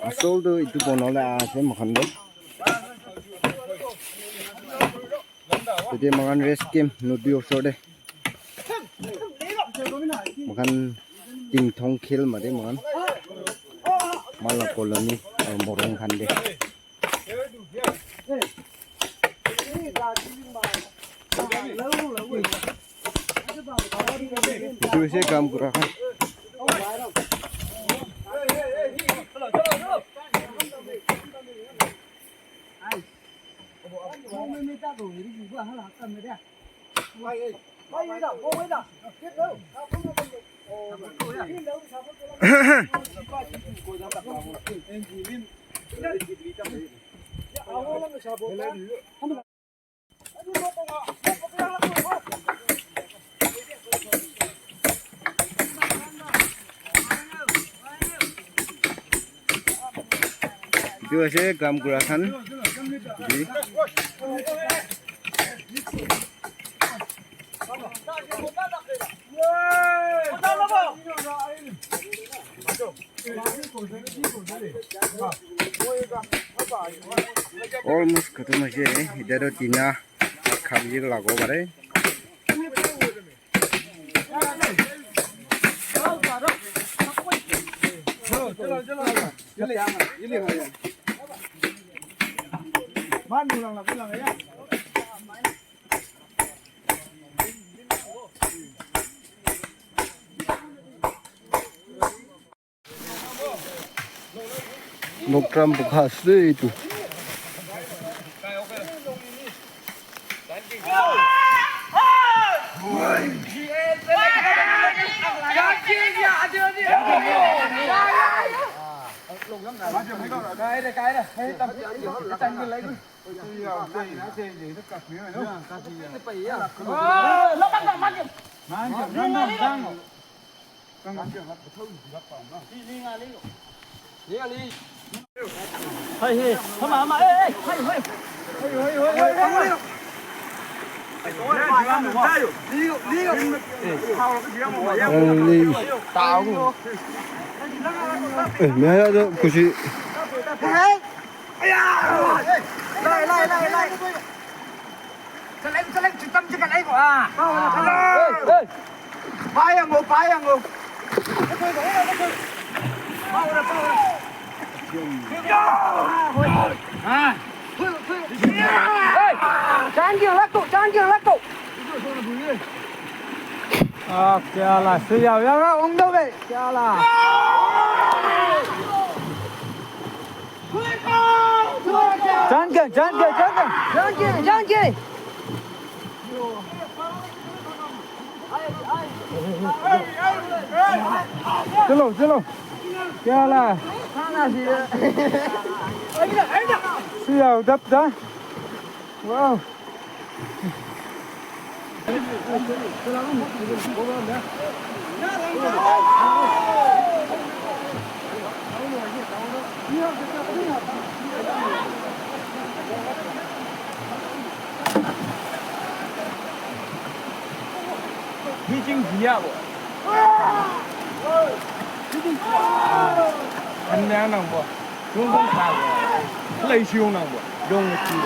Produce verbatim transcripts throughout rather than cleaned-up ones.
Asol tu etu bonole ase moikhan tu. Etia moikhan rest camp nodi osor te. Moikhan tingthong khel mate moikhan. Mala colony aru morung khan te. Etu hoise kam kura khan. Etu ase kam kura khan. Etu almost khatam ase. Etia toh tina khabole lagabo pare. Nokram bukha ase etu. Eh, mera to kusi. Lai, lai, lai, lai. Chaleng, chaleng, chitam chika lai ko, ah. Hey, hey. Payang ko, payang ko. Power, power. Ah. Hey, jangan dia lato, jangan dia lato. Ah, kya la, siya, ya, ya, ong daw, be. Kya la. Janke, janke, janke. Janke, janke. Chalo, chalo. Kya la? Siya, udap da. Wow. An ne nang bo. Dong dong kha bo. Lai siu nang bo. Dong nge chi.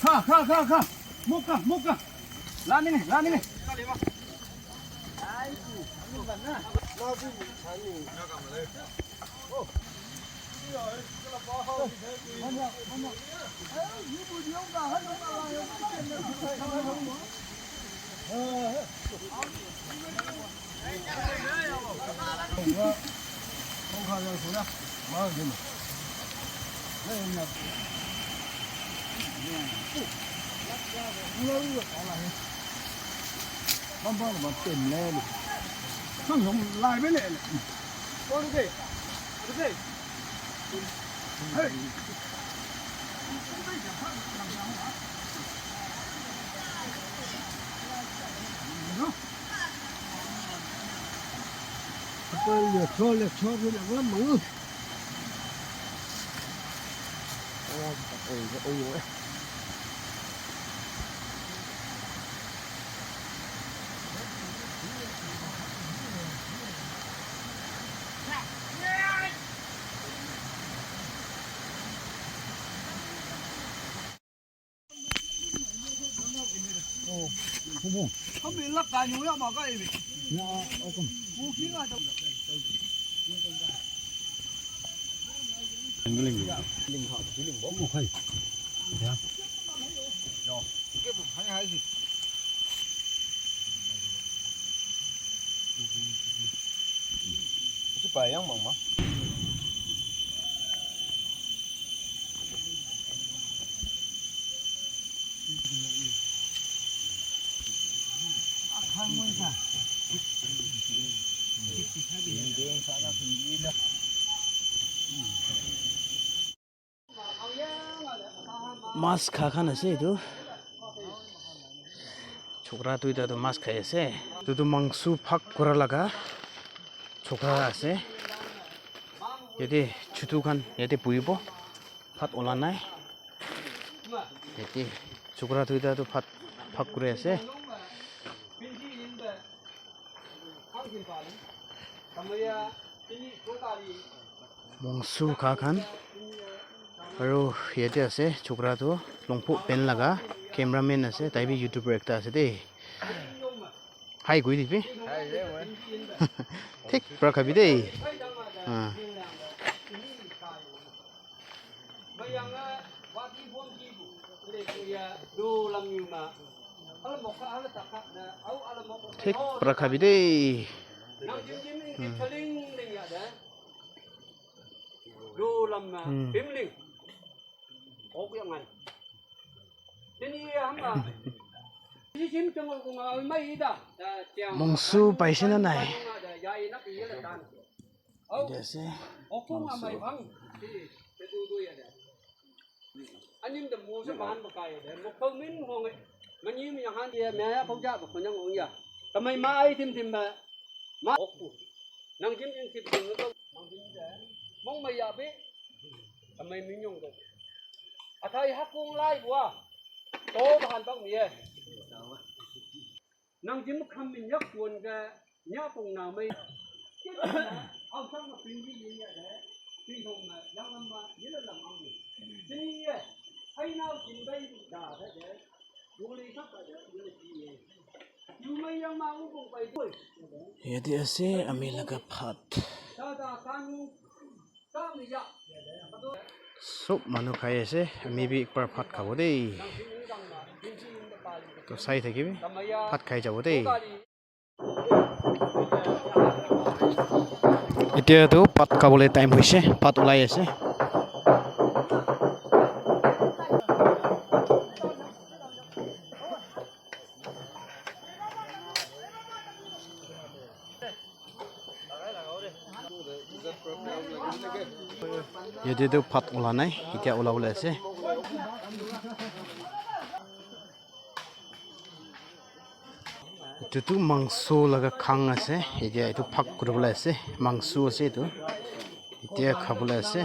Kha, kha, kha, kha. Move kha, move kha. Lani ne, lani ne. Mas kha khan ase etu. Chokra duita tu mas khai ase. Etu tu mangso bhag kura laga chokra ase. Yate chutu khan yate buhibo. Bhat ola nai. Yate chokra duita tu bhat bhag kuri ase. Mangso kha khan. Aru yate ase chokra tu longpho pen laga cameraman ase, tai bi YouTuber ekta ase de. Hi koi dibi. Thik pra khabi de. Ah. Thik pra khabi de. Hmm. Mangso paise na nai? Yate ase. Mangso. Tamai ma ai tim tim ba. Ma okpu. Nang jim jing tip jing ko. Mong ma ya be. Tamai min yong ko. Athai ha kung lai bua. To ba han bak mi ye. Nang jim kham min yak tuan ga nya kung na mai. Au sang ma pin ji yin ya de. Pin hong ma yang lam ma yin lam ang. Jin ye. Hai na jin bai da da de. Yate ase ami laga bhat. Sob manu khai ase, ami bi ekbar bhat khabo dei. To sai thakibi, bhat khai jabo dei. Etia tu bhat khabole time hoise, bhat ulai ase. Yate tu bhat ula nai, etia ula bole ase. Etu tu mangso laga khang ase, etia etu bhag kuri bole ase, mangso ase etu, etia kha bole ase.